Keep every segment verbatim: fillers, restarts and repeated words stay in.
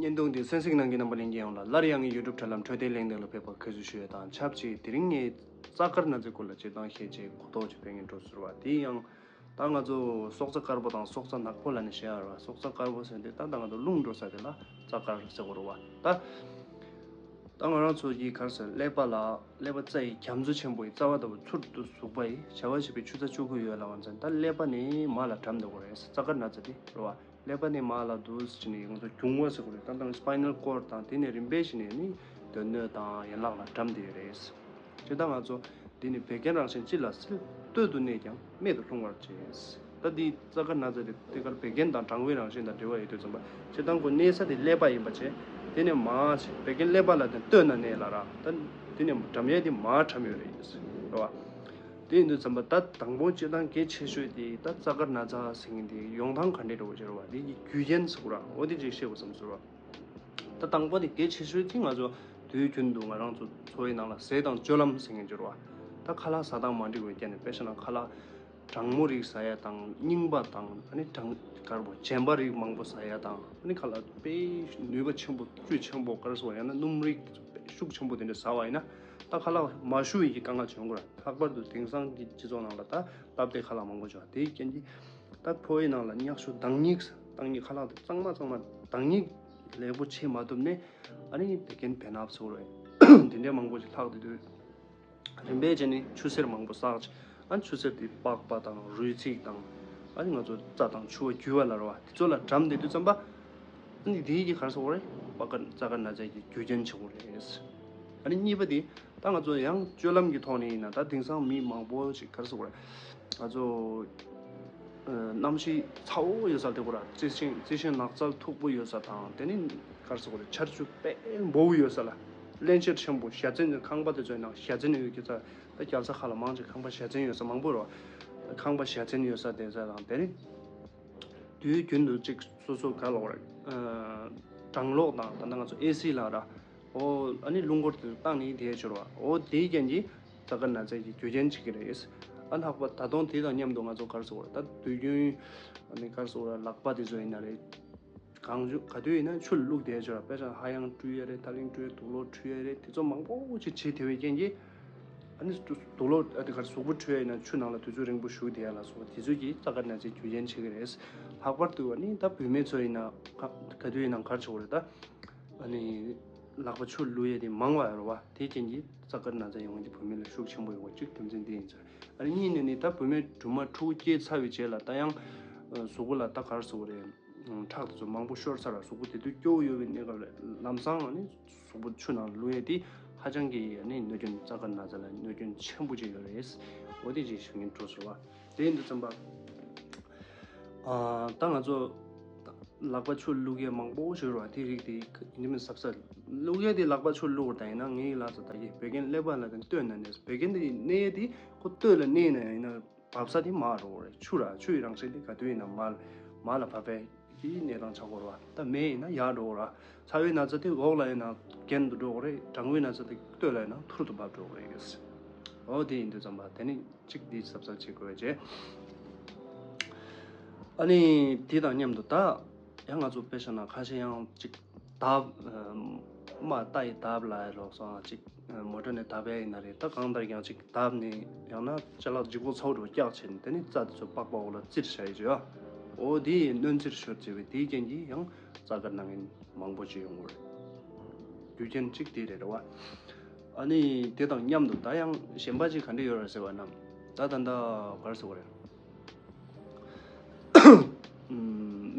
བརྙན་ཐུང་འདི་གསན་གཟིགས་གནང་མཁན་རྣམ་པ་ལྷན་རྒྱས་ཡོངས་ལ་སླར་ཡང་ངའི་ཡུ་ཊུབ་དྲ་ལམ་འཕྲོད་བསྟེན་གླེང་སྟེགས་ལ་ཕེབས་པར་དགའ་བསུ་ཞུ་ཡ་དང་ཆབས་ཅིག་དེ་རིང་ངས་རྩ་དཀར་ན་ཚའི་སྐོར་ལ་སྤྱིར་བཏང་བཤད་རྗེས་གོ་རྟོགས་ཅིག་སྤེལ་མཁན་འགྲོ་ཟེར་བ་དེ་ཡང་ད་ང་ཚོ་སྲོག་རྩ་དཀར་པོ་དང་སྲོག་རྩ་ནག་པོ་ལ་ནི་བཤད་ཡ་རེད་བ། སྲོག་རྩ་དཀར་པོ་ཟེར་དེ་ད་ད་ང་ཚོ་རླུང་འགྲོ་ས་དེ་ལ་རྩ་དཀར་ཟེར་གོ་རེད་བ། ད་ད་ང་རང་ཚོ་གི་ག་རེ་ཟེར་ཀླད་པ་ལ་ཀླད་པ་རྩ་ཡི་རྒྱ་མཚོ་ཆེན་པོ་ཡི་རྩ་བ་ལྟ་བུ་ཚུར་དུ་ཟུག་པ་ཡི་བྱ་བ་བྱེད་པའི་ཆུ་ཚ་ཆུ་ཁོལ་ཡོད་ལ་བ་མཚན་ད་ཀླད་པ་ནས་མར་ལ་གྲམ་སྡོད་གོ་རེད། རྩ་དཀར་ན་ཚ་དེ་རེད་བ། ཀླད་པ་ནས་མར་ལ་འདུག་ཟེར་ནས་ང་ཚོ་རྒྱུང་བ་ཟེར་གོ་རེད། ད་དང་སྤའི་ནལ་ཀོར་དང་དེ་ནས་རིམ་པས་བྱས་ནས་ནི་སྡོད་གནས་དང་ཡན་ལག་ལ་གྲམ་བསྡད་ཡོད་རེད། དེ་ད་ང་ཚོ་འདི་ནི་བད་ཀན་རང་བཞིན་ལྕི་ལ་བསིལ། སྟོད་དུ་གནས་ཀྱང་སྨད་དུ་ལྷུང་བར་བྱེད། ད་འདི་རྩ་དཀར་ན་ཚ་དེ་ཐད་ཀར་བད་ཀན་དང་གྲང་བའི་རང་བཞིན་དང་འབྲེལ་བ་ཡོད་དུས་ཙམ་པ་སྤྱིར་བཏང་ཁོ་གནས་ས་དེ་ཀླད་པ་ཡིན་པ་བྱས། དེ་ནས་མར་བྱས་བད་ཀན་ཀླད་པ་ལ་དེ་སྟོད་ན་གནས་ལ་ར། ད་འདི་ནས་གྲམ་ཡས་དེ་མར་གྲམ་ཡོད་རེད་ཟེར་བ། དེ་ཡིན་དུས་ཙམ་པ་ད་དང་པོ་སྤྱིར་བཏང་གལ་ཆེ་ཤོས་དེ་ད་རྩ་དཀར་ན་ཚ་ཟེར་མཁན་དེ་ཡོང་སྟངས་ག་འདྲས་འགྲོ་གི་ཟེར་བ། དེ་གི་རྒྱུ་རྐྱེན་ཟེར་གོ་ར། འོ་དེ་ཅིག་བཤད་དགོས་བསམ་ཟེར་བ། ད་དང་པོ་དེ་གལ་ཆེ་ཤོས་དེ་ང་ཚོ་དུས་རྒྱུན་དུ་ང་རང་ཚོ་འཚོ་བའི་ནང་ལ་ཟས་དང་སྤྱོད་ལམ་ཟེར་མཁན་ཅིག་ཡོད་རེད་བ། ད་ཁ་ལག་ཟ་སྟངས་མ་འགྲིག་པའི་རྐྱེན་ནས་དཔེ་བཞག་ན་ཁ་ལག་གྲང་མོ་རིགས་ཟ་ཡ་དང་རྙིང་པ་དང་ཨ་ནི་གྲང་དཀར་པོ་རྗེན་པ་རིགས་མང་པོ་ཟ་ཡ་དང་ཨ་ནི་ཁ་ལག་དཔེ་ནུས་པ་ཆེན་པོ་བཅུད་ཆེན་པོ་དཀར་སོགས་ཡང་ན་སྣུམ་རིགས་དཔེ་ཤུགས་ཆེན་པོ་དེ་འདྲ་ཟ་བ་ཡིན་ན་ད་ཁ་ལག་མ་ཞུ་ཡི་གི་དཀའ་ངལ་བྱུང་གི་རེད། ལྷག་པར་དུ་དེང་སང་གི་སྤྱི་ཚོགས་ནང་ལ་ད་སྟབས་བདེ་ཁ་ལག་མང་པོ་བྱུང་བ་དེའི་རྐྱེན་གྱིས་ད་ཕོ་བའི་ནང་ལ་མྱག་ཤོ་དྭངས་སྙིགས་དྭངས་སྙིགས་ཁ་ལག་དེ་གཙང་མ་གཙང་མ་དྭངས་སྙིགས་ལེགས་པོ་ཕྱེ་མ་ཐུབ་ནས་ཨ་ནི་བད་ཀན་བེ་ནག་ཚོར་བས་དེ་འདྲའི་མང་པོ་ཞིག་ལྷག་བསྡད་དུས། རིམ་པས་བྱས་ནས་ཆུ་སེར་མང་པོ་བསགས། ཨ་ཆུ་སེར་དེ་པགས་པ་དང་རུས་ཚིགས་དང་ཨ་ནི་ང་ཚོ་རྩ་དང་ཆུ་བ་རྒྱུས་པ་ལ་རེད་བ། དེ་ཚོ་ལ་གྲམ་བསྡད་དུས་ཙམ་པ་ཨ་ནི་དེའི་གི་ག་རེ་ཟེར་དགོས་རེད། པ་ཀར་རྩ་དཀར་ན་ཚ་གི་རྒྱུ་རྐྱེན་ཆེ་བོ་རེད། ཨ་ནི་གཉིས་པ་དེ་ད་ང་ཚོ་ཡང་སྤྱོད་ལམ་གྱི་ཐོག་ནས་ཡིན་ན་ད་དེང་སང་མི་མང་པོ་ཞིག་ག་རེ་ཟེར་དགོས་རེད། ང་ཚོ་གནམ་གཤིས་ཚ་བོ་ཡོད་ས་དེ་གོ་ར། རྩི་ཤིང་རྩི་ཤིང་ནགས་ཚལ་མཐུག་པོ་ཡོད་ས་དང་དེ་ནི་ག་རེ་ཟེར་དགོས་རེད། ཆར་ཆུ་དཔེ་མང་པོ་ཡོད་ས་ལ་བརླན་གཤེར་ཆེན་པོ་བཞའ་ཚན་ཁང་པ་དེ་ཚོའི་ནང་བཞའ་ཚན་ཡོད་ཀྱི་ས། ད་རྒྱལ་ས་ཁག་ལ་མང་ཆེ་ཁང་པ་བཞའ་ཚན་ཡོད་ས་མང་པོ་རེད་བ། ཁང་པ་བཞའ་ཚན་ཡོད་ས་དེ་ཚོ་དང་དེ་ནི་དུས་རྒྱུན་དུ་གཅིག་སོ་སོ་ག་ལོག་རེད། གྲང་གློག་དང་ད་ལྟ་ང་ཚོ་ཨེ་སི་ལ་ར། ཨོ་ཨ་ནི་རླུང་འཁོར་དེ་བཏང་ནས་དེ་ཤོར་བ། ཨོ་དེའི་རྐྱེན་གྱིས་རྩ་དཀར་ན་ཚ་གི་རྒྱུ་རྐྱེན་བྱེད་ཀྱི་རེད། ཨ་ལྷག་པ་ད་དུང་དེ་དང་མཉམ་དུ་ང་ཚོ་ག་རེ་ཟེར་དགོས་རེད། ད་དུས་རྒྱུན་ཨ་ནི་ག་རེ་ཟེར་དགོས་རེད། ལག་པ་དེ་ཚོ་ཡིན་ན་རེད། གང་བྱུང་ག་དུས་ཡིན་ན་ཆུ་བླུགས་བསྡད་ཆོག་དཔེ་ཆ་ཧ་ཡང་བཀྲུ་ཡ་རེད། ཐག་རིང་བཀྲུ་ཡ། དུག་ལོག་འཁྲུ་ཡ་རེད། དེ་ཚོ་མང་པོ་ཅིག་བྱེད་བདེ་བའི་རྐྱེན་གྱིས་ཨ་ནི་དུག་ལོག་ཨ་དེ་གར་གཟུགས་པོ་འཁྲུ་ཡ་ཡིན་ན་ཆུ་ནང་ལ་དུས་ཚོད་རིང་པོ་བཞུགས་བསྡད་ཡ་ལ་སོགས་པ་དེ་ཚོ་གིས་རྩ་དཀར་ན་ཚའི་རྒྱུ་རྐྱེན་བྱེད་ཀྱི་རེད། ལྷག་པར་དུ་ཨ་ནི་ད་བུད་མེད་ཚོ་ཡིན་ན་ག་ག་དུས་ཡིན་ན་གར་བྱེད་དགོས་རེད། ད་ཨ་ནི་ལག་པ་ཆུ་བླུགས་ཡ་དེ་མང་བ་ཡོད་རེད་བ། དེའི་རྐྱེན་གྱིས་རྩ་དཀར་ན་ཚ་ཡོང་ཡ་དེ་བུད་མེད་ལ་ཤུགས་ཆེན་པོ་ཡོང་བ་གཅིག་རྒྱུ་མཚན་དེ་ཡིན་ཚོད། ཨ་ནི་གཉིས་ནས་ནི་ད་བུད་མེད་སྦྲུམ་མ་ཕྲུ་གུ་སྐྱེས་ཚར་བའི་རྗེས་ལ་ད་ཡང་གཟུགས་པོ་ལ་ད་གར་བཟོ་དགོས་རེད། ཁྲག་དེ་ཚོ་མང་པོ་ཤོར་ཚར་ར། གཟུགས་པོ་དེ་དུས་སྐྱོ་བོ་ཡོད་པའི་གནས་སྐབས་ལ་ལམ་སང་ནི་གཟུགས་པོ་ཆུ་ནང་བླུགས་ཡས་དེ་ཧ་ཅང་གི་ནི་གནོད་སྐྱོན། རྩ་དཀར་ན་ཚ་ལ་གནོད་སྐྱོན་ཆེན་པོ་ཅིག་ཡོད་རེད། འོ་དེ་ཅིག་ཞུ་སྙིང་བྲོ་སོང་བ། དེ་ཡིན་དུས་ཙམ་པ་ཨ་ད་ང་ཚོ་ལག་པ་ཆུ་བླུགས་ཡས་མང་པོ་ཞིག་རེད་བ། དེ་རིགས་དེ་ཡིན་མིན་གཟབ་གཟབ། བླུགས་ཡས་དེ་ལག་པ་ཆུ་བླུགས་པ་ད་ཡིན་ན་ངའི་ལག་ཚ་ད་གི་བད་ཀན་ཀླད་པ་ལ་དང་སྟོད་ན་གནས། བད་ཀན་དེ་གནས་ཡས་དེ་ཁོ་སྟོད་ལ་གནས་ན་ཡིན་ན། བབས་ས་དེ་མར་འགྲོ་གི་རེད། ཆུ་ར། ཆུ་ཡི་རང་བཞིན་དེ་ག་དུས་ཡིན་ན་མར་མར་ལ་བབས་པའི་གི་གནས་སྟངས་ཆགས་ཀྱི་ཡོད་རེད་བ། ད་མེ་ཡིན་ན་ཡར་འགྲོ་གི་རེད། ཚ་བའི་ན་ཚ་དེ་འོག་ལ་ཡིན་ན་གྱེན་དུ་འགྲོ་གི་རེད། གྲང་བའི་ན་ཚ་དེ་སྟོད་ལ་ཡིན་ན་ཐུར་དུ་བབས་འགྲོ་གི་རེད། འོ་དེ་ཡིན་དུས་ཙམ་པ་དེ་ནི་གཅིག་འདི་གཟབ་གཟབ་བྱེད་དགོས་བྱས། ཨ་ནི་དེ་དང་མཉམ་དུ་ད་ཡང་ང་ཚོ་དཔེ་བཞག་ན་ཁ་ཤས་ཡང་གཅིག་འདབ་ཨ་མ་རྟ་ཡི་འདབ་ལ་ལོག་སོང་། གཅིག་མོ་ཊ་ནས་འདབ་ཡ་ཡིན་ན་རེད། ད་གང་ལྟར་ཀྱང་གཅིག་འདབ་ནས་ཡང་ན་ཅ་ལག་ལྗིད་ཁོག་ཚ་བོ་འདྲ་བོ་བཀྱགས་བྱས་ནས་དེ་ནས་རྩ་དེ་ཚོ་པགས་པ་འོག་ལ་བཙིར་བཞག་ཡོད་ཅོ། འོ་དེ་ཡིས་གནོན་བཙིར་ཤོར་བྱས་པས་དེའི་རྐྱེན་གྱིས་ཡང་རྩ་དཀར་ན་མཁན་མང་པོ་ཅིག་ཡོང་གི་རེད། རྒྱུ་རྐྱེན་གཅིག་དེ་རེད་རེད་བ། ཨ་ནི་དེ་དང་མཉམ་དུ་ད་ཡང་གཞན་པ་ཅིག་ག་འདྲ་ཡོད་རེད་ཟེར་བ་ན། ད་ད་ལྟ་ག་རེ་ཟེར་དགོས་རེད།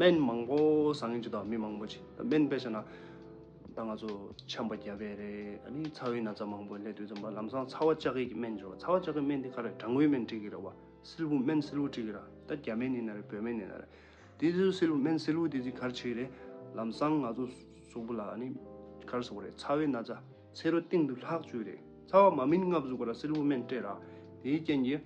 སྨན་མང་པོ་ཟ་མཁན་ཅིག་དང་མི་མང་པོ་ཅིག་ད་སྨན་དཔེ་བཞག་ན། ད་ང་ཚོ་ཆམ་པ་བརྒྱབ་པ་རེད། ཨ་ནི་ཚ་བའི་ན་ཚ་མང་པོ་སླེབས་དུས་ཙམ་པ་ལམ་སང་ཚ་བ་བཅག་གི་སྨན་ཅིག་ཡོད་རེད་བ། ཚ་བ་བཅག་གི་སྨན་དེ་ག་རེ། གྲང་བའི་སྨན་སྤྲད་ཀྱི་རེད་བ། བསིལ་བའི་སྨན་བསིལ་བ་སྤྲད་ཀྱི་རེད། ད་རྒྱ་སྨན་ཡིན་ན་རེད། བོད་སྨན་ཡིན་ན་རེད། དེ་ཚོ་བསིལ་བའི་སྨན་བསིལ་བ་དེ་ཚོ་ག་རེ་བྱེད་ཀྱི་རེད། ལམ་སང་ང་ཚོ་གཟུགས་པོ་ལ་ཨ་ནི་ག་རེ་ཟེར་དགོས་རེད། ཚ་བའི་ན་ཚ། ཚེ་རོ་སྟེང་དུ་ལྷག་བཅུག་རེད། ཚ་བ་མ་སྨིན་སྔ་གཟུགས་པོ་ལ་བསིལ་བའི་སྨན་སྤྲད་ར། དེའི་རྐྱེན་གྱིས་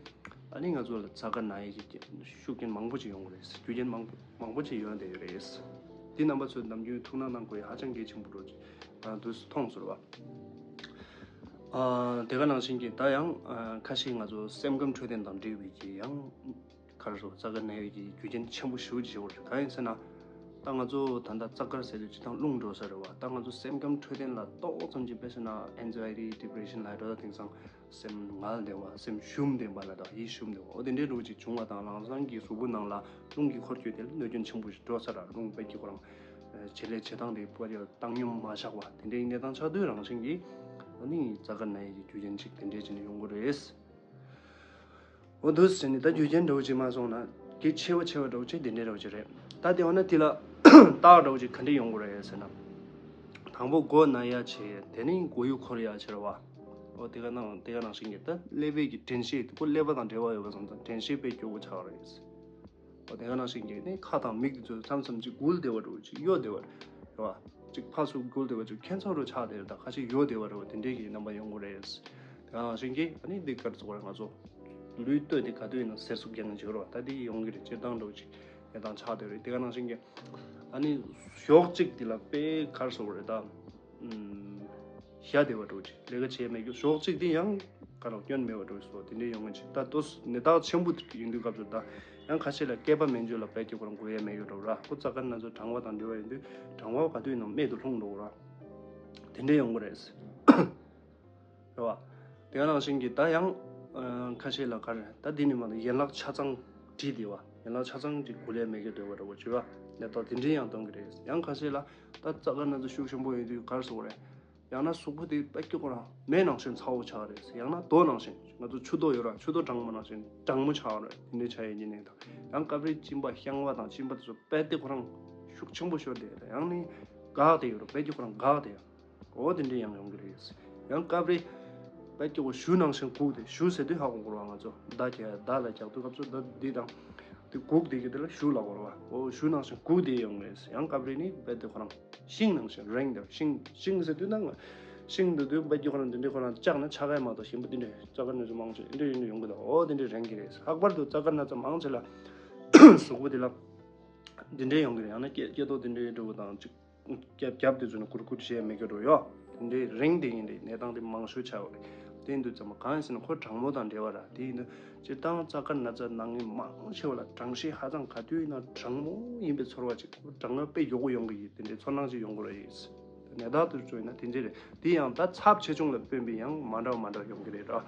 ཨ་ནི་ང་ཚོ་ལ་རྩ་དཀར་ན་ཡས་ཀྱི་ཤུགས་རྐྱེན་མང་པོ་ཅིག་ཡོང་གི་རེད། རྒྱུ་རྐྱེན་མང་པོ་མང་པོ་ཅིག་ཡོང་བསྡད་ཡོད་རེད། འདི་རྣམ་པ་ཚོས་ནམ་རྒྱུན་ཐུགས་སྣང་གནང་དགོས་ཡ་ཧ་ཅང་གལ་ཆེན་པོ་འདྲ་ཅིག་ང་དུས་སུ་མཐོང་སོང་བ། ཨ་དེ་ག་ནང་བཞིན་གྱི་ད་ཡང་ཨ་ཁ་ཤས་ང་ཚོ་སེམས་ཁམས་འཕྲོད་བསྟེན་དང་འབྲེལ་བའི་གི་ཡང་ག་རེ་ཟེར། རྩ་དཀར་ན་ཡས་ཀྱི་རྒྱུ་རྐྱེན་ཆེན་པོ་ཞེ་པོ་ཅིག་ཡོད་རེད། གང་ཡིན་ཟེར་ན། ད་ང་ཚོ་ད་ལྟ་རྩ་དཀར་ཟེར་དུས་སྤྱིར་བཏང་རླུང་འགྲོ་ས་རེད་བ། ད་ང་ཚོ་སེམས་ཁམས་འཕྲོད་བསྟེན་ལ་ཏོག་ཙམ་ཅིག་དཔེ་བྱས་ན་anxiety depression ལབ་འགྲོ། ད་དེང་སང་སེམས་ངལ་ལྡན་པ། སེམས་ཞུམ་ལྡན་པ་ལ་ད་ཡིད་ཞུམ་ལྡན་པ། འོ་དེ་འདྲའི་འདྲ་བོ་ཅིག་བྱུང་བ་དང་། ལམ་སང་གི་གཟུགས་པོ་ནང་ལ་རླུང་གི་འཁོར་སྐྱོད་དེ་ལ་གནོད་སྐྱོན་ཆེན་པོ་ཞིག་འགྲོ་ས་ར། རླུང་དཔེ་ཁྱེད་ཁོ་རང་བྱེད་ལས་བྱེད་སྟངས་དེ་པར་ཡང་བཏང་སྙོམས་མ་བཞག་པ། དེ་འདྲའི་གནས་སྟངས་ཆགས་དུས་རང་བཞིན་གྱིས་ཨ་ནི་རྩ་དཀར་ན་ཡས་ཀྱི་རྒྱུ་རྐྱེན་ཅིག་དེ་འདྲའི་བྱས་ནས་ཡོང་གི་རེད། འོ་འདུག་ཟེར་ནས་ད་རྒྱུ་རྐྱེན་འདྲ་བོ་ཅིག་མ་སོང་ན་གལ་ཆེ་བ་ཆེ་བ་འདྲ་བོ་ཅིག་དེ་འདྲའི་འདྲ་བོ་ཅིག་རེད། ད་དེ་འོ་ན་དེ་ལ་རྟགས་འདྲ་བོ་ཅིག་ག་འདྲ་ཡོང་གི་རེད་ཟེར་ན། དང་པོ་མགོ་ན་ཡ་བྱས། དེ་ནས་མགོ་ཡུ་འཁོར་ཡ་བྱས་རེད་བ། འོ་དེ་ག་ནང་དེ་ག་ནང་བཞིན་གྱི་ད་ཀླད་པའི་གི་དྲན་ཤེས་དེ་ཁོ་ཀླད་པ་དང་འབྲེལ་བ་ཡོད་པ་སོང་ཙང་དྲན་ཤེས་དཔེ་སྐྱོ་བོ་ཆགས་རེད། འོ་དེ་ག་ནང་བཞིན་གྱི་ནི་ཁ་དང་མིག་དེ་ཚོ་མཚམས་མཚམས་ཅིག་འགུལ་བདེ་བ་འདྲ་བོ་ཅིག་གཡོ་བདེ་བ་རེད་བ། ཅིག་ཕར་ཚུར་འགུལ་བདེ་བ་ཅིག་ཁྱད་མཚར་རུ་ཆགས་བསྡད་རེད། ད་ཁ་ཤས་གཡོ་བདེ་བ་རེད་བ། དེ་འདྲའི་གི་རྣམ་པ་ཡོང་གི་རེད། དེ་ག་ནང་བཞིན་གྱི་ཨ་ནི་འདི་ག་རེ་ཟེར་དགོས་རེད། ང་ཚོ་ལུས་སྟོད་དེ་ག་དུས་ཡིན་ན་གཟེར་ཟུག་རྒྱག་མཁན་ཅིག་ཡོད་རེད་བ། ད་འདི་ཡོང་གི་རེད། སྤྱིར་བཏང་འདྲ་བོ་ཅིག་གནས་སྟངས་ཆགས་བསྡད་རེད། དེ་ག་ནང་བཞིན་གྱི་ཨ་ནི་ཞོགས་གཅིག་དེ་ལ་དཔེ་ག་རེ་ཟེར་དགོས་རེད། ད་ཨུམ། ཞ་བདེ་བ་འདྲ་བོ་ཅིག་ལས་ཀ་བྱས་མེད་རྒྱུ། ཞོགས་གཅིག་དེ་ཡང་ག་རང་སྐྱོན་མེད་པ་འདྲ་བོ་ཞིག་དེ་འདྲའི་ཡོང་གི་ཅིག་ད་ལྟོས་ནད་རྟགས་ཆེན་པོ་ཡིན་དུས་སྐབས་སུ། ད་ཡང་ཁ་ཤས་ལ་སྐེད་པ་མི་འཇུ་ལ་དཔེ་སྐྱིད་ཁོ་རང་འགུལ་ཡ་མེད་རྒྱུ་འདྲ་བོ་ར། ཁོ་རྩ་དཀར་ན་ཚོ་གྲང་བ་དང་འབྲེལ་བ་ཡིན་དུས་གྲང་བ་ག་དུས་ཡིན་ནའང་རྨད་དུ་ལྷུང་འགྲོ་གི་ར། དེ་འདྲའི་ཡོང་གི་རེད། རེད་བ། དེ་ག་ནང་བཞིན་གྱི་ད་ཡང་ཨ་ཁ་ཤས་ལ་ག་རེ། ད་འདི་ནི་མ་གཏོགས་ཡན་ལག་ཆ་ཚང་བྲིས་བསྡད་པ། ཡན་ལག་ཆ་ཚང་གི་འགུལ་ཡ་མེད་རྒྱུ་འདྲ་བོ་འདྲ་བོ་བྱས་པ། ནད་རྟགས་དེ་འདྲའི་ཡང་སྟོན་གི་རེད། ཡང་ཁ་ཤས་ལ་ད་རྩ་དཀར་ན་ཚོ་ཤུགས་ཆེན་པོ་ཡོད་དུས་ག་རེ་ཟེར་དགོས་རེད། ཡང་ན་གཟུགས་པོ་དེ་དཔེ་སྐྱིད་ཁོ་རང་མེ་ནང་བཞིན་ཚ་བོ་ཆགས་རེད། ཡང་ན་རྡོ་ནང་བཞིན། ང་ཚོ་ཆུ་རྡོ་ཡོད་ར། ཆུ་རྡོ་གྲང་མོ་ནང་བཞིན་གྲང་མོ་ཆགས་རེད། དེ་འདྲའི་ཆ་ཡི་ཉིན་ནས་དང་། ཡང་སྐབས་རེ་གཅིན་པ་བཤང་བ་དང་གཅིན་པ་དེ་ཚོ་དཔེ་དེ་ཁོ་རང་ཤུགས་ཆེན་པོ་ཤོར་བསྡད་རེད། ཡང་ནི་འགག་བསྡད་ཡོད་རེད། དཔེ་སྐྱིད་ཁོ་རང་འགག་བསྡད་ཡོད། འོ་དེ་འདྲ་ཡང་ཡོང་གི་རེད། ཡང་སྐབས་རེ་དཔེ་སྐྱིད་ཁོ་གཞུ་ནང་བཞིན་སྒུག་སྟེ། གཞུ་ཟེར་དུས་ཧ་གོ་དགོས་རེད་བ། ང་ཚོ་མདའ་རྒྱག་ཡ་མདའ་ལ་རྒྱག་དུས་སྐབས་སུ་མདའ་འདི་དང་དེ་སྒུག་བསྡད་ཀྱི་དེ་ལ་གཞུ་ལབ་དགོས་རེད་བ། འོ་གཞུ་ནང་བཞིན་སྒུག་སྟེ་ཡོང་གི་རེད། ཡང་སྐབས་རེ་ནི་དཔེ་དེ་ཁོ་རང་ཤིང་ནང་བཞིན་རེངས་དེ། ཤིང་ཤིང་ཟེར་དུས་ན་ང་ཤིང་འདི་དུས་དཔེ་སྐྱིད་ཁོ་རང་འདི་འདྲའི་ཁོ་རང་བཅག་ན་ཆག་གི་མ་གཏོགས་གཞན་པ་འདི་འདྲའི་རྩ་དཀར་ན་ཚོ་མང་ཆེ་འདི་འདྲ་ཡིན་ན་ཡོང་གི་འདུག་འོ་དེ་འདྲ་རེངས་ཀྱི་རེད། ལྷག་པར་དུ་རྩ་དཀར་ན་ཚོ་མང་ཆེ་ལ་གཟུགས་པོ་དེ་ལ་འདི་འདྲའི་ཡོང་གི་རེད། ཡང་ན་སྐེ་སྐེ་ཐོག་འདི་འདྲའི་འདྲ་བོ་དང་ཅིག་རྒྱབ་རྒྱབ་དེ་ཚོ་ནི་གུར་གུར་བྱས་མེད་ཀྱི་འགྲོ་ཡོད། དེ་འདྲའི་རེངས་དེ་ཡིན་རེད། གནས་སྟངས་དེ་མང་ཤོས་ཆགས་ཡོད་རེད། དེ་ཡིན་དུས་ཙམ་པ་གང་ཡིན་ཟེར་ན་ཁོ་གྲང་མོ་དང་འབྲེལ་བ་ར། དེ་ཡིན་དུས་སྤྱིར་བཏང་རྩ་དཀར་ན་ཚ་ན་མཁན་མང་ཆེ་བ་ལ་གྲང་ཤས་ཧ་ཅང་ག་དུས་ཡིན་ན་གྲང་མོ་ཡིན་པའི་ཚོར་བ་ཅིག་གྲང་ངར་དཔེ་མགྱོགས་པོ་ཡོང་གི་ཡོད། དེ་འདྲའི་ཚོར་སྣང་ཅིག་ཡོང་གི་རེད། ནད་རྟགས་དེ་ཚོ་ཡིན་ན་དེ་འདྲ་རེད། དེ་ཡང་ད་ཚབས་ཆེ་ཆུང་ལ་དཔོན་པའི་ཡང་མ་འདྲ་བ་མ་འདྲ་ཡོང་གི་རེད་ར།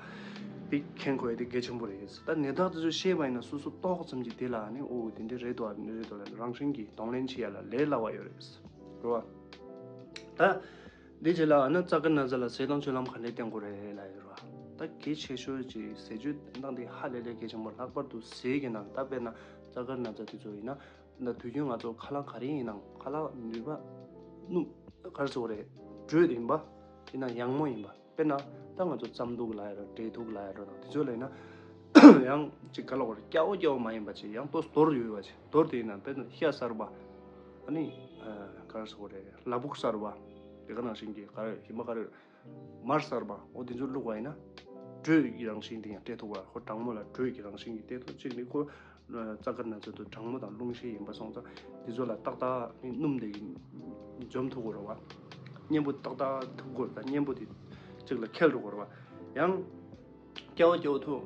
དེ་མཁྱེན་དགོས་ཡ་དེ་གལ་ཆེན་པོ་རེད། ད་ནད་རྟགས་དེ་ཚོ་ཤེས་པ་ཡིན་ན་སོ་སོ་ཏོག་ཙམ་གྱིས་དེ་ལ་ནི་འོ་དེ་འདྲ་རེད་དོ། ཨ་ནི་རེད་དོ་ལབ་རང་བཞིན་གྱིས་གདོང་ལེན་བྱེད་ཡ་ལ་ལས་སླ་བ་ཡོད་རེད། རེད་བ། ད་འདི་རྗེས་ལ་ཨ་ན་རྩ་དཀར་ན་ཚ་ལ་ཟས་དང་སྤྱོད་ལམ་ག་འདྲས་བསྟེན་དགོས་རེད་ལབ་ཡོད་རེད་བ། ད་གལ་ཆེ་ཤོས་ཀྱི་ཟས་སྤྱོད་སྟངས་དེ་ཧ་ལས་ལས་གལ་ཆེན་པོ། ལྷག་པར་དུ་ཟས་ཀྱི་ནང་ད་དཔེར་ན་རྩ་དཀར་ན་ཚ་དེ་ཚོ་ཡིན་ན། ད་དུས་རྒྱུན་ང་ཚོ་ཁ་ལག་ག་རེ་ཡིན་ནའང་ཁ་ལག་ནུས་པ་སྣུམ་ག་རེ་ཟེར་དགོས་རེད། དྲོད་ཡིན་པ་ཡིན་ན་ཡང་མོ་ཡིན་པ། དཔེར་ན་ད་ང་ཚོ་རྩམ་ཐུག་ལབ་ཡ་རོ། འབྲས་ཐུག་ལབ་ཡ་རོ་དང་དེ་ཚོ་ལ་ཡིན་ན་ཡང་ཅིག་ག་ལབ་དགོས་རེད། སྐྱ་བོ་སྐྱ་བོ་མ་ཡིན་པ་ཅིག་ཡང་ཏོག་ཙམ་རྡོར་ཡོད་པ་ཅིག་རྡོར་དེ་ཡིན་ན་དཔེར་ན་ཤ་གསར་པ། ཨ་ནི་ག་རེ་ཟེར་དགོས་རེད། ལ་ཕུག་གསར་པ། དེ་ག་ནང་བཞིན་གྱི་ག་རེ་ཡིན་པ་ག་རེ། མར་གསར་པ། འོ་དེ་ཚོ་བླུགས་པ་ཡིན་ན་དྲོད་ཀྱི་རང་བཞིན་དེ་ཡང་སྤྲད་ཐུབ་པ། ཁོ་གྲང་མོ་ལ་དྲོད་ཀྱི་རང་བཞིན་གྱི་སྤྲད་ཐུབ། གཅིག་ནི་ཁོ་རྩ་དཀར་ན་ཚ་དེ་གྲང་མོ་དང་རླུང་ཤས་ཡིན་པ་སོང་ཙང་དེ་ཚོ་ལ་ཏག་ཏག་སྣུམ་དེ་གིས་འཇོམས་ཐུབ་དགོས་རེད་བ། གཉེན་པོ་ཏག་ཏག་ཐུག་དགོས་རེད། ད་གཉེན་པོ་དེ་གཅིག་ལ་འཁེལ་འགྲོ་དགོས་རེད་བ། ཡང་སྐྱ་བོ་སྐྱ་བོ་ཐུག་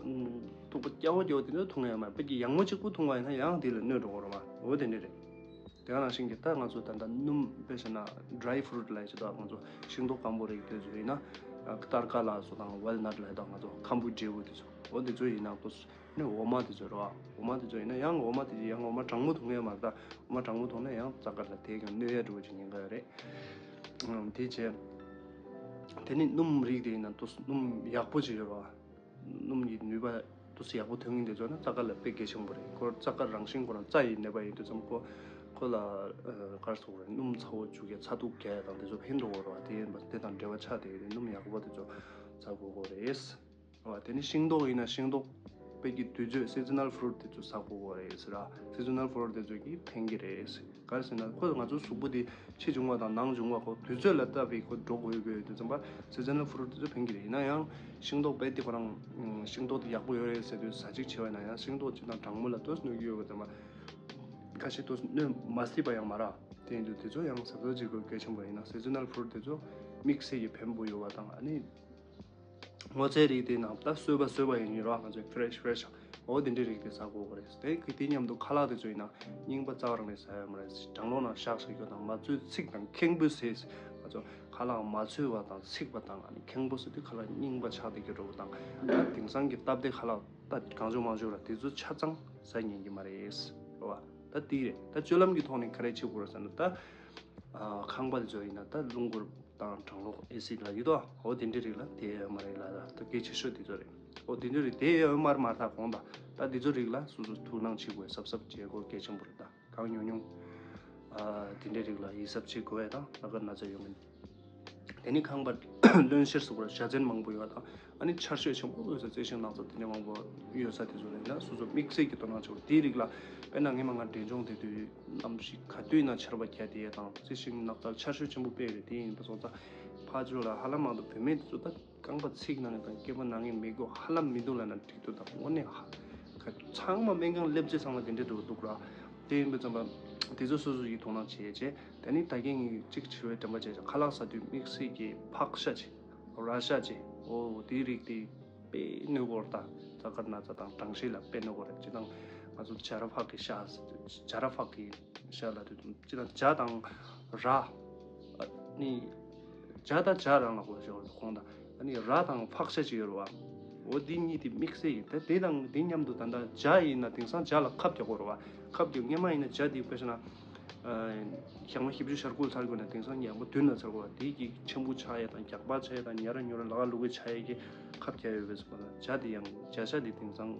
ཐུག་པ་སྐྱ་བོ་སྐྱ་བོ་དེ་ཚོ་འཐུང་ཡ་མ་རེད། དཔེ་ཀྱི་ཡང་མོ་གཅིག་པུ་འཐུང་བ་ཡིན་ན་ཡང་དེ་ལ་གནོད་འགྲོ་དགོས་རེད་བ། འོ་དེ་འདྲ་རེད། དེ་ག་ནང་བཞིན་གྱི་ད་ང་ཚོ་ད་ལྟ་སྣུམ་དཔེ་བྱས་ན་dry fruit ལབ་ཡ་ཅིག་འདུག་ང་ཚོ་ཤིང་ཏོག་སྐམ་པོ་རིགས་དེ་ཚོ་ཡིན་ན། ཨ་སྟར་ཀ་ལ་སོགས་དང་ཝལ་ནཊ་ལབ་ཡ་དང་ང་ཚོ་ཁམ་བུ་འབྲས་བུ་དེ་ཚོ། འོ་དེ་ཚོ་ཡིན་ན་ཏོག་ཙམ་ནི་འོ་མ་དེ་ཚོ་རེད་བ། འོ་མ་དེ་ཚོ་ཡིན་ན་ཡང་འོ་མ་དེ་ཡང་འོ་མ་གྲང་མོ་འཐུང་ཡ་མ་རེད། ད་འོ་མ་གྲང་མོ་འཐུང་ན་ཡང་རྩ་དཀར་ལ་དེ་ཡང་གནོད་ཡ་འདྲ་བོ་ཅིག་ཉེན་ཁ་ཡོད་རེད། ཨང་དེ་བྱས། དེ་ནི་སྣུམ་རིགས་དེ་ཡིན་ན་ཏོག་ཙམ་སྣུམ་ཡག་པོ་ཅིག་ཡོད་རེད་བ། སྣུམ་གྱི་ནུས་པ་ཏོག་ཙམ་ཡག་པོ་ཐོན་མཁན་དེ་ཚོ་ནི་རྩ་དཀར་ལ་དཔེ་གལ་ཆེན་པོ་རེད། ཁོ་རྩ་དཀར་རང་བཞིན་ཁོ་རང་རྩ་ཡི་ནད་པ་ཡིན་དུས་ཙམ་ཁོ་ཁོ་ལ་ཨ་ག་རེ་ཟེར་དགོས་རེད། སྣུམ་ཚ་བོ་བཅུག་ཡ་ཚ་གདུག་རྒྱག་ཡ་དང་དེ་ཚོ་ཕན་འགྲོ་གི་རེད་བ། དེ་ཡིན་པ་དེ་དང་འབྲེལ་བ་ཆགས་བསྡད་ཡོད་རེད། སྣུམ་ཡག་པོ་དེ་ཚོ་ཟ་དགོས་ཀྱི་རེད། འོ་དེ་ནི་ཤིང་ཏོག་ཡིན་ན་ཤིང་ཏོག་དཔེ་ཀྱི་དུས་ཚོད་seasonal fruit དེ་ཚོ་ཟ་དགོས་ཀྱི་རེད་ཟེར་ར། seasonal fruit དེ་ཚོ་གིས་ཕན་གྱི་རེད་ཟེར། ག་རེ་ཟེར་ན་ཁོས་ང་ཚོ་གཟུགས་པོ་དེ་ཕྱི་བྱུང་བ་དང་ནང་བྱུང་བ་ཁོ་དུས་ཚོད་ལ་ལྟ་བུའི་ཁོ་འགྲོ་དགོས་ཡོད་དུས་ཙམ་པ་seasonal fruit དེ་ཚོ་ཕན་གྱི་རེད། ཡིན་ན་ཡང་ཤིང་ཏོག་དཔེ་དེ་ཁོ་རང་ཤིང་ཏོག་དེ་ཡག་པོ་ཡོད་རེད་ཟེར་དུས་ཟ་ཅིག་བྱས་པ་ཡིན་ན་ཡང་ཤིང་ཏོག་ཅིག་དང་གྲང་མོ་ལ་ཏོག་ཙམ་གནོད་ཀྱི་ཡོད་པ་ཙམ་པ་ཁ་ཤས་ཏོག་ཙམ་གནོད་མ་སྲིད་པ་ཡང་མ་རེད། དེ་ཡིན་དུས་དེ་ཚོ་ཡང་ཟ་ཟ་བྱེད་དགོས་གལ་ཆེན་པོ་ཡིན་ན་seasonal fruit དེ་ཚོ་དམིགས་བསལ་གྱི་ཕན་པོ་ཡོད་པ་དང་ཨ་ནི། སྔོ་ཚལ་རིགས་དེ་ནང་ད་སོས་པ་སོས་པ་ཡིན་རོགས། ང་ཚོས་fresh fresh འོ་དེ་འདྲའི་རིགས་དེ་ཟ་དགོས་པ་རེད། དེ་གི་དེ་མཉམ་དུ་ཁ་ལག་དེ་ཚོ་ཡིན་ན་རྙིང་པ་རྩ་བ་རང་ནས་ཟ་ཡ་མ་རེད། གྲང་ལོག་ནང་བཞག་བཞག་རྒྱུ་དང་མ་ཚོས་ཚིག་དང་ཁེངས་པོས་ཟས། ང་ཚོ་ཁ་ལག་མ་ཚོས་པ་དང་ཚིག་པ་དང་ཨ་ནི་ཁེངས་པོ་ཟེར་དུས་ཁ་ལག་རྙིང་པ་ཆགས་བསྡད་ཀྱི་འགྲོ་བ་དང་། ད་དེང་སང་གི་སྟབས་བདེ་ཁ་ལག་ད་གང་བྱུང་མང་བྱུང་ར་དེ་ཚོ་ཆ་ཚང་ཟ་ཉན་གྱི་མ་རེད། རེད་བ། ད་དེ་རེད། ད་སྤྱོད་ལམ་གྱི་ཐོག་ནས་ག་རེ་བྱེད་དགོས་རེད་ཟེར་ན། ད་ཨ་ཁང་པ་དེ་ཚོ་ཡིན་ན་ད་རླུང་འཁོར་དང་གྲང་ལོག་ཨེ་སི་ལབ་ཀྱི་འདུག་འོ་དེ་འདྲའི་རིགས་ལ་དེ་ཡོད་མ་རེད་ལ། ད་གལ་ཆེ་ཤོས་དེ་ཚོ་རེད། འོ་དེ་འདྲའི་རིགས་དེ་ཡོད་མ་རེད་མ་ཐག་གོང་ད་ད་དེ་ཚོ་རིགས་ལ་སོ་སོ་ཐུགས་སྣང་བྱེད་དགོས། གཟབ་གཟབ་བྱེད་དགོས་གལ་ཆེན་པོ་རེད། ད་གང་ཉུང་ཉུང་ཨ་དེ་འདྲའི་རིགས་ལ་ཡིད་གཟབ་བྱེད་དགོས་ཡ་དང་ལ་ཀ་ན་ཚ་ཡོང་མིན། དེ་ནི་ཁང་པ་ལོན་ཤེར་སུ་བར་བྱ་བཙན་མང་པོ་ཡོད་དང་། ཨ་ནི་ཆར་ཞོད་ཆེན་པོ་ཡོད་ས། རྩི་ཤིང་ནགས་ཚལ་དེ་འདྲ་མང་པོ་ཡོད་ས་དེ་ཚོ་ལ་ཡིན་ན་སོ་སོ་དམིགས་བསལ་གྱི་དོ་སྣང་བྱེད་དགོས། དེའི་རིགས་ལ་དཔེར་ན་ངས་མ་ང་འབྲས་ལྗོངས་དེ་དུས་གནམ་གཤིས་ག་དུས་ཡིན་ན་ཆར་པ་རྒྱག་དེ་དང་རྩི་ཤིང་ནགས་ཚལ་ཆར་ཞོད་ཆེན་པོ་དཔེ་ཡོད་རེད། དེ་ཡིན་པ་སོང་ཙང་ཕར་ཚུར་ལ་ཧ་ལམ་མང་དུ་བུད་མེད་དེ་ཚོ་ད་རྐང་པ་ཚིག་ན་ནས་དང་སྐེད་པ་ན་ངེས་མི་དགོས། ཧ་ལམ་མི་འདུག་ལབ་ན་འགྲིག་འདུག་ད་དངོས་གནས་ཧ་ག་ཚང་མ་སྨན་ཁང་སླེབས་རྗེས་ཚང་མ་དེ་འདྲ་འགྲོ་གི་འདུག་ར། དེ་ཡིན་པ་ཙམ་པ་དེ་ཚོ་སོ་སོ་ཡིས་དོ་སྣང་བྱེད་བྱས། དེ་ནི་ད་གིན་ངས་གཅིག་བྱི་བའི་དྲན་པ་བྱས་ཀྱང་ཁ་ལག་ཟ་དུས་དམིགས་བསལ་གྱི་ཕག་ཤ་ཅིག་ར་ཤ་ཅིག་འོ་དེའི་རིགས་དེ་དཔེ་གནོད་གོ་ར། ད་རྩ་དཀར་ན་ཚ་དང་གྲང་ཤས་ལ་དཔེ་གནོད་གོ་ར། སྤྱིར་བཏང་ང་ཚོ་བྱ་ར་ཕག་གི་ཤ་ཟེར་དུས་བྱ་ར་ཕག་གི་ཤ་ལ་དུས་སྤྱིར་བཏང་བྱ་དང་ར་ནི་བྱ་དང་བྱ་རང་ལ་གོ་ཞེས་པ་ཁོང་དང་ཨ་ནི་ར་དང་ཕག་ཤ་ཅིག་ཡོད་ར་བ། འོ་འདི་གཉིས་དེ་དམིགས་བསལ་ཡིན། ད་དེ་དང་དེ་མཉམ་དུ་ད་ལྟ་བྱ་ཡིན་ན་དེང་སང་བྱ་ལ་ཁབ་རྒྱག་གོ་ར་བ། ཁབ་རྒྱག་སྔོན་མ་ཡིན་ན་བྱ་དེ་དཔེ་བཞག་ན་ཞག་མ་བཞི་བཅུ་ཞེ་དགུ་ཚར་དགོས་ན་དེང་སང་ཉིན་མོ་བདུན་ལ་ཚར་དགོས་པ། དེ་གི་ཆེན་པོ་ཆགས་ཡས་དང་རྒྱགས་པ་ཆགས་ཡས་དང་ཉ་ར་ཉོ་ར་ལ་ཀ་ལུ་གུ་ཆགས་ཡས་ཀྱི་ཁབ་རྒྱག་ཡོད་པས་སོ། བྱ་དེ་ཡང་བྱ་ཤ་དེ་དེང་སང་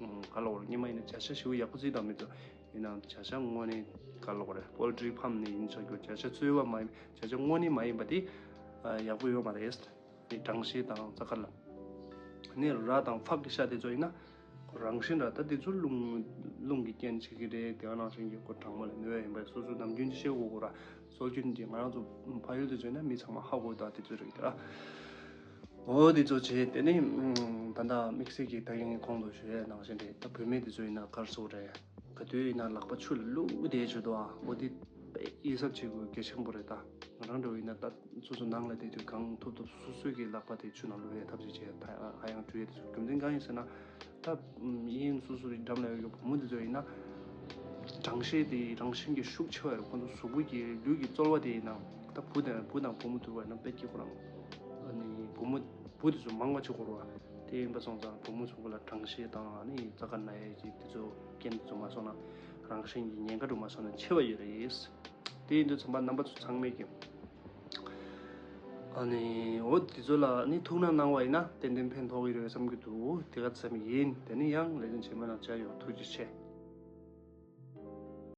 ག་ལ་བར་སྔོན་མ་ཡིན་ན་བྱ་ཤ་ཞེ་པོ་ཡག་པོ་བརྩིས་དང་མི་ཚོ་ཡིན་ནའང་བྱ་ཤ་དངོས་གནས་ག་ལ་བར་པོལ་ཊི་རི་ཕམ་ནས་ཡིན་ཆོག་རྒྱུ་བྱ་ཤ་བཙོས་པ་མ་ཡིན། བྱ་ཤ་དངོས་གནས་མ་ཡིན་པ་དེ་ཡག་པོ་ཡོད་མ་རེད། ནི་གྲང་ཤས་དང་རྩ་དཀར་ལ། ནི་ར་དང་ཕག་གི་ཤ་དེ་ཚོ་ཡིན་ན། ཁོ་རང་བཞིན་ར་ད་དེ་ཚོ་རླུང་རླུང་གི་རྐྱེན་བྱེད་ཀྱི་རེད། དེ་ག་ནང་བཞིན་གྱི་ཁོ་གྲང་མོ་ལ་ནུས་པ་ཡིན་པས་སོ་སོ་ནམ་རྒྱུན་གྱི་ཤེས་དགོས་ཁོ་ར། སྲོལ་རྒྱུན་གྱི་ང་རང་ཚོ་ཕ་ཡུལ་དེ་ཚོ་ཡིན་ན་མི་ཚང་མ་ཧ་གོ་ད་དེ་ཚོ་རེད་དེ་ར། འོ་དེ་ཚོ་བྱས་དེ་ནི་ད་ལྟ་དམིགས་བསལ་གྱི་ད་གིན་གོང་དུ་ཞུ་ཡས་ནང་བཞིན་རེད། ད་བུད་མེད་དེ་ཚོ་ཡིན་ན་གར་སོགས་རེད། ག་དུས་ཡིན་ན་ལག་པ་ཆུ་ལ་བླུགས་བསྡད་བྱེད་དོ་ཨ། འོ་དེ་དཔེ་ཡིད་གཟབ་བྱེད་དགོས་གལ་ཆེན་པོ་རེད། ད་ང་རང་འདྲ་བོ་ཡིན་ན་ད་སོ་སོ་ནང་ལ་བསྡད་དུས་གང་ཐུབ་ཐུབ་སོ་སོའི་གི་ལག་པ་དེ་ཆུ་ནང་བླུག་ཡའི་ཐབས་ཤེས་བྱས། ད་ཨ་ཡང་བྲུས་ཡས་དེ་ཚོ་རྒྱུ་མཚན་གང་ཡིན་ཟེར་ན། ད་ཡིན་སོ་སོའི་འགྲམ་ལ་ཡོད་ཀྱི་བུ་མོ་དེ་ཚོ་ཡིན་ན་གྲང་ཤས་དེ་རང་བཞིན་གྱི་ཤུགས་ཆེ་བ་རེད། ཁོང་ཚོ་གཟུགས་པོ་གི་ལུས་ཀྱི་རྩོལ་བ་དེ་ཡིན་ན་ད་བུ་དང་བུ་དང་བུ་མོ་དུ་བ་ཡིན་ན་དཔེ་སྐྱིད་ཁོ་རང་ཨ་ནི་བུ་མོ་བུ་དེ་ཚོ་མང་བ་ཆུ་འཁོར་བ་དེ་ཡིན་པ་སོང་ཙང་བུ་མོ་ཚོ་ག་ལ་གྲང་ཤས་དང་ཨ་ནི་རྩ་དཀར་ན་ཡས་ཀྱི་དེ་ཚོ་རྐྱེན་དེ་ཚོ་མ་སོང་ན་རང་བཞིན་གྱི་ཉེན་ཁ་དུ་མ་སོང་ན་ཆེ་བ་ཡོད་རེད། དེ་ཡིན་དུས་ཚང་མ་རྣམ་པ་ཚོ་ཚང་མས་ཀྱི་ཨ་ནི་འོ་དེ་ཚོ་ལ་ནི་ཐུགས་སྣང་གནང་བ་ཡིན་ན་ཏན་ཏན་ཕན་ཐོགས་ཀྱི་རེད་བསམ་གྱི་འདུག་དེ་ག་ཙམ་ཡིན། དེ་ནི་ཡང་ལས་དོན་བྱེད་མི་ལ་བཅར་ཡོང་། ཐུགས་རྗེ་ཆེ།